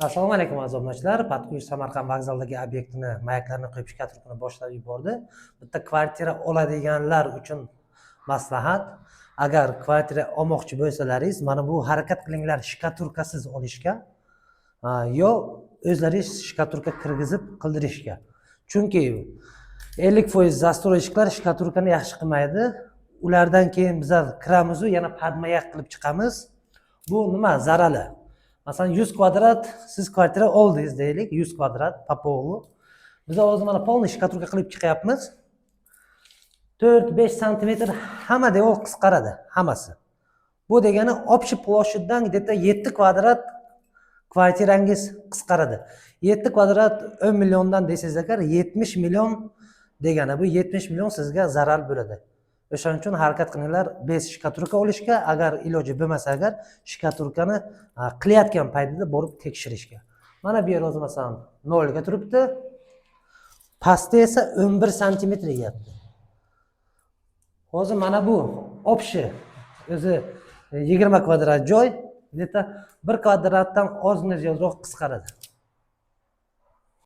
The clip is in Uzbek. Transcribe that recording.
Assalomu alaykum, aziz obunachilar. "Под ключ" Samarqand vokzalidagi obyektini mayaklarni qo'yib, штукатурка ni boshlab yubordi. Bitta kvartira oladiganlar uchun maslahat: agar kvartira olmoqchi bo'lsalaringiz, mana bu harakat qilinglar штукатурка siz olishga yo o'zlaringiz штукатурка kirgizib qildirishga, chunki 50% застройщик lar штукатурка ni yaxshi qilmaydi. Ulardan keyin bizlar kiramizu yana под маяк qilib chiqamiz. Bu nima zarari? Masalan, 100 kvadrat siz kvartira oldingiz deylik, 100 kvadrat по полу. Biz hozir mana полный штукатурка qilib chiqyapmiz, 4-5 santimetr hamma devor qisqaradi hammasi. Bu degani общий площадь dan где то 7 kvadrat kvartirangiz qisqaradi. 7 kvadrat 10 milliondan desangiz agar, 70 million degani. Bu 70 million sizga zarar bo'ladi. O'shaning uchun harakat qilinglar без штукатурка olishga. Agar iloji bo'lmasa agar, штукатурка ni qilayotgan paytida borib tekshirishga. Mana bu yer hozir, masalan, nolga turibdi, pastda esa 11 santimetr yeyapti hozir. Mana bu общий o'zi 20 kvadrat joy, где то 1 kvadratdan ozgina ziyodroq qisqaradi.